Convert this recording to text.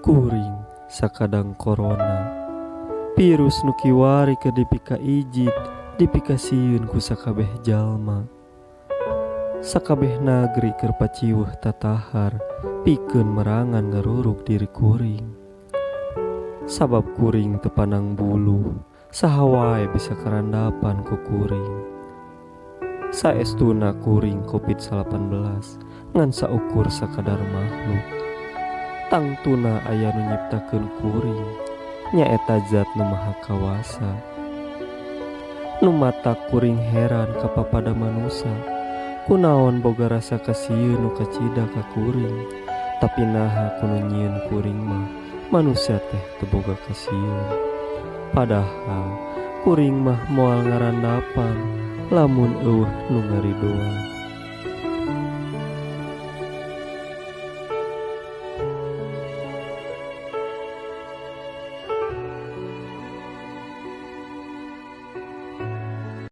Kuring sakadang corona, virus nu kiwari keur dipikaijid, dipikasieun ku sakabeh jalma. Sakabeh nagri keur paciweuh tatahar pikeun merangan ngarurug diri kuring. Sabab kuring teu pandang bulu, saha wae bisa karandapan ku kuring. Saestuna kuring COVID-19 ngan saukur sakadar makhluk. Tangtuna aya nu nyiptakeun kuring, nyaeta zat nu maha kawasa. Nu matak kuring heran ka papada manusa, kunaon boga rasa kasieun nu kacida ka kuring, tapi naha ku nu nyieun kuring mah manusia teh teu boga kasieun. Padahal kuring mah moal ngarandapan lamun eueuh nu ngaridoan.